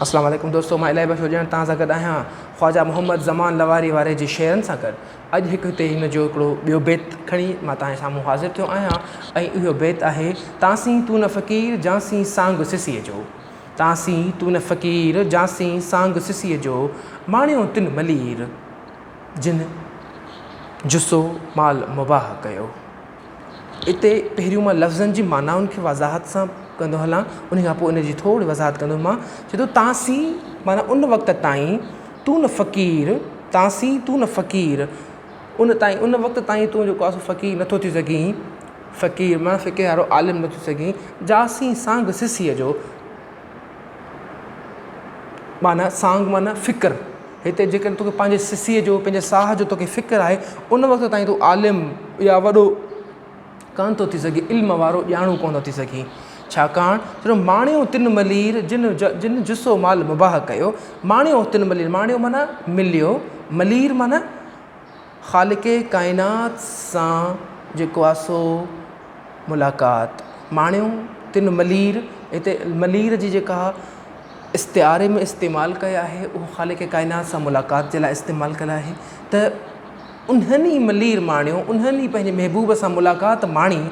اسلام عليڪم دوستو مان الاهي بخش هجڻ توهان سان گڏ آهيان خواجه محمد زمان لواري واري جي شعرن سان گڏ اڄ هڪ هتي هن جو هڪڙو ٻيو بيت کڻي مان توهان جي سامهون حاضر ٿيو آهيان ۽ اهو بيت آهي تانسين تون نه فقير جانسين سانگ سسيء جو تانسين تون نه فقير جانسين سانگ سسيء جو ماڻيو تن ملير جن جسو مال مباح ڪيو. اتي پهريون مان لفظن جي معنائن کي وضاحت سان ڪندو هلان ان کان پوء ان جي ٿوري وضاحت ڪندس مان چئي ٿو تاسين معنيٰ ان وقت تائين تون فقير تاسين تون فقير ان تائين ان وقت تائين تون جيڪو آهي سو فقير نٿو ٿي سگهين فقير معنيٰ فقه وارو عالم نٿو ٿي سگهين جاسين سانگ سسيء جو معنيٰ سانگ معنيٰ فڪر هتي جيڪڏهن توکي پنهنجي سسيء جو پنهنجي ساهه جو توکي فڪر آهي ان وقت تائين تون عالم يا وڏو ڪانه ٿو ٿي سگهين علم وارو ڄاڻو ڪونه ٿو ٿي سگهين ڇاڪاڻ جو ماڻيو تن ملير جن جن جسو مال مباح ڪيو ماڻيو تن ملير ماڻيو معنيٰ مليو ملير معنيٰ خالق ڪائنات سان جيڪو آهي سو ملاقات ماڻيو تن ملير هتي ملير جي جيڪا استعاري ۾ استعمال ڪيل آهي اهو خالق ڪائنات سان ملاقات جي لاء استعمال ڪيل آهي ته انهن ئي ملير ماڻيو انهن ئي پنهنجي محبوب سان ملاقات ماڻي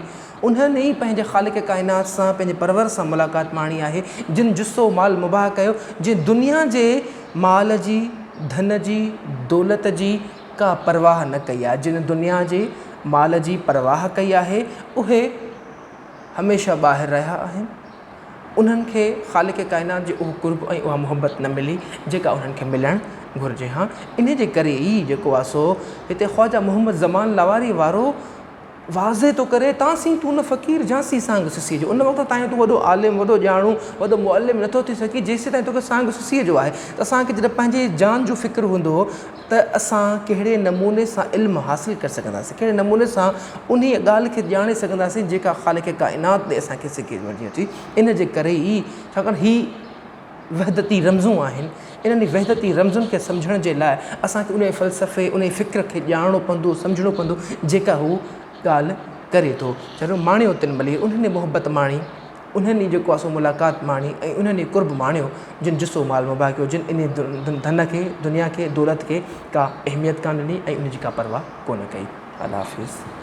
انهن ئي پنهنجي خالق ڪائنات سان پنهنجي پرور سان ملاقات ماڻي آهي جن جسو مال مباح ڪيو جن دنيا جي مال جي ڌن جي دولت جي ڪا پرواهه نه ڪئي آهي جن دنيا جي مال جي پرواهه ڪئي آهي اهي هميشه ٻاهر رهيا آهن انهن کي خالق ڪائنات جي اهو قرب ۽ اها محبت نه ملي جيڪا انهن کي ملڻ گهرجي ها انهي جي ڪري ئي جيڪو آهي سو هتي خواجه محمد زمان لواري وارو واضح ٿو ڪري، تانسين تون نه فقير جانسين سانگ سسيء جو. ان وقت تائين تون وڏو عالم، وڏو ڄاڻو، وڏو معلم نٿو ٿي سگهين، جيسيتائين توکي سانگ سسيء جو آهي. ته اسان کي جڏهن پنهنجي جان جو فڪر هوندو هو ته اسان ڪهڙي نموني سان علم حاصل ڪري سگهنداسين، ڪهڙي نموني سان انهيء ڳالهه کي ڄاڻي سگهنداسين جيڪا خالق ڪائنات ڏي اسان کي سکي وڃي ٿي. ان جي ڪري ئي ڇاڪاڻ هي وحدتي رمزون آهن، انهن وحدتي رمزن کي سمجهڻ جي لاء اسان کي انهيء فلسفي، انهيء فڪر کي ڄاڻڻو پوندو، سمجهڻو پوندو، جيڪا هو ڳالهه ڪري ٿو. چريو ماڻيو تن ملير، انهن ئي محبت ماڻي، انهن ئي جيڪو آهي سو ملاقات ماڻي ۽ انهن ئي قرب ماڻيو، جن جسو مال مباح ڪيو، جن انهيء ڌن کي، دنيا کي، دولت کي ڪا اهميت ڪانه ڏني ۽ ان جي ڪا پرواهه ڪونه ڪئي. الله حافظ.